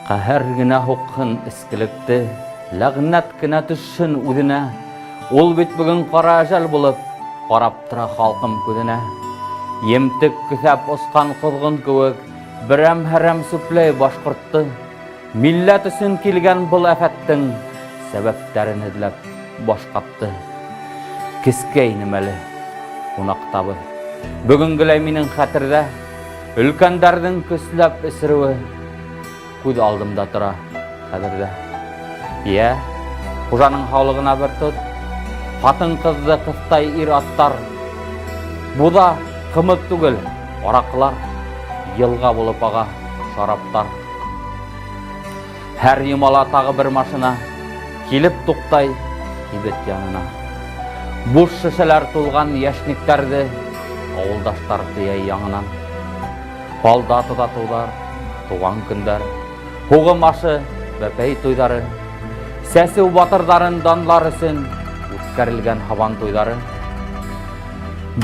Ҡәһәр генә һуҡһын эскелекте, Ләғнәт кенә төшһөн үҙенә. Ул бит бөгөн ҡара әжәл булып, Ҡарап тора халҡым күҙенә. Емтек көҫәп осҡан ҡоҙғон кеүек, Берәм-һәрәм сүпләй башҡортто. Милләт өсөн килгән был афәттең Сәбәптәрен эҙләп баш ҡатты. Кескәй инем әле, ҡунаҡтабыҙ. Бөгөнгөләй минең хәтерҙә Өлкәндәрҙең көсләп эсереүе күҙ алдымда тора хәҙер ҙә. Йә, хужаның һаулығына бер тот. Ҡатын-ҡыҙҙы ҡыҫтай ир-аттар. Буҙа ҡымыҙ түгел, араҡылар. Йылға булып аға шараптар. Һәр йомала тағы бер машина килеп туҡтай кибет янына. Буш шешәләр тулған йәшниктәрҙе ауылдаштар тейәй яңынан. Һалдат оҙатыуҙар, туған көндәр, һуғым ашы, бәпәй туйҙары, сәсеү батырҙарын данлар өсөн үткәрелгән һабан туйҙары.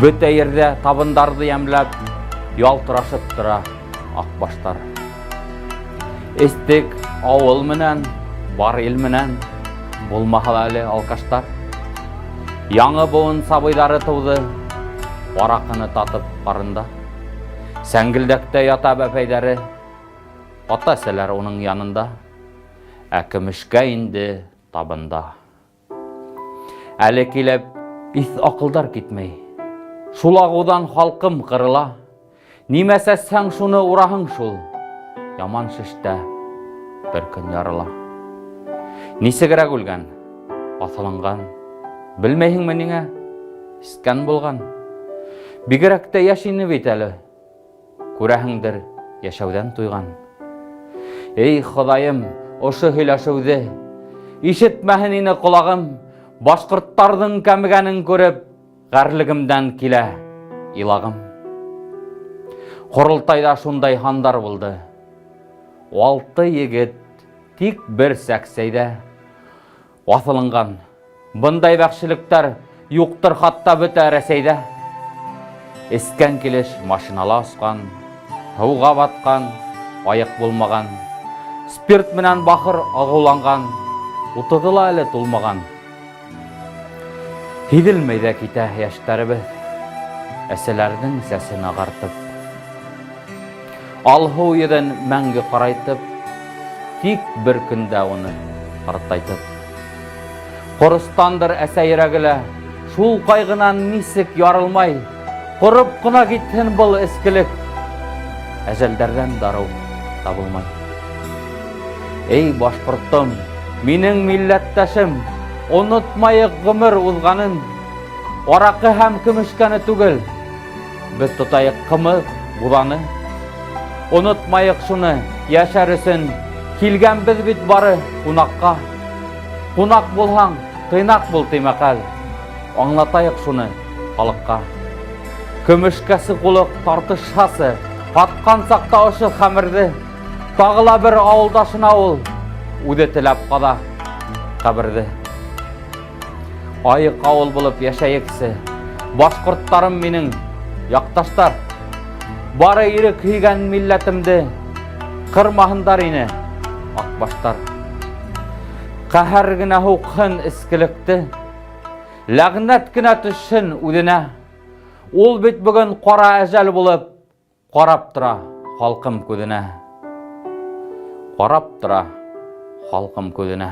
Бөтә ерҙә табындарҙы йәмләп, ялтырашып тора аҡбаштар. Эстек ауыл менән, бар ил менән, булмаһа ла әле алкаштар. Яңы быуын сабыйҙары тыуҙы, араҡыны татып ҡарында. Сәңгелдәктә ята бәпәйҙәре, ата-әсәләр уның янында, ә көмөшкә инде табында. Әле килеп иҫ-аҡылдар китмәй. Шул ағыуҙан халҡым ҡырыла. Нимә сәсһәң, шуны ураһың шул. Яман шештә бер көн ярыла. Нисегерәк үлгән? Аҫылынған. Белмәйһеңме ниңә? Эскән булған. Бигерәк тә йәш ине бит әле. Күрәһеңдер, йәшәүҙән туйған. Эй, Хоҙайым, ошо һөйләшеүҙе ишетмәһен ине ҡолағым. Башҡорттарҙың кәмегәнен күреп, ғәрлегемдән килә илағым. Ҡоролтайҙа шундай һандар булды. Алты егет тик бер сәксәйҙә аҫылынған. Бындай вәхшилектәр юҡтыр хатта бөтә Рәсәйҙә. Эскән килеш машинала осҡан, һыуға батҡан, айыҡ булмаған, спирт менән бахыр ағыуланған, утыҙы ла әле тулмаған. Һиҙелмәй ҙә китә йәштәребеҙ, әсәләрҙең сәсен ағартып. Алһыу йөҙөн мәңге ҡарайтып, тик бер көндә уны ҡартайтып. Ҡоростандыр әсә йөрәге лә, шул ҡайғынан нисек ярылмай, ҡороп ҡына китһен был эскелек, әжәлдәрҙән дарыу табылмай. Эй, башҡортом, минең милләттәшем, онотмайыҡ ғүмер уҙғанын, араҡы һәм көмөшкәне түгел, Беҙ тотайыҡ ҡымыҙ, буҙаны. Онотмайыҡ шуны, йәшәр өсөн килгәнбеҙ бит бары ҡунаҡҡа. Ҡунаҡ булһаң, тыйнаҡ бул ти мәҡәл. Аңлатайыҡ шуны халыҡҡа. Көмөшкәсе ҡулыҡ тартышһасы, һатҡан саҡта ошо хәмерҙе, тағы ла бер ауылдашына ул үҙе теләп ҡаҙа ҡәберҙе. Айыҡ ауыл булып йәшәйексе. Башҡорттарым минең, яҡташтар. Бары ирек һөйгән милләтемде ҡырмаһындар ине, аҡбаштар. Ҡәһәр генә һуҡһын эскелекте, ләғнәт кенә төшһөн үҙенә. Ул бит бөгөн ҡара әжәл булып Ҡарап тора халҡым күҙенә. Ҡарап тора халҡым күҙенә.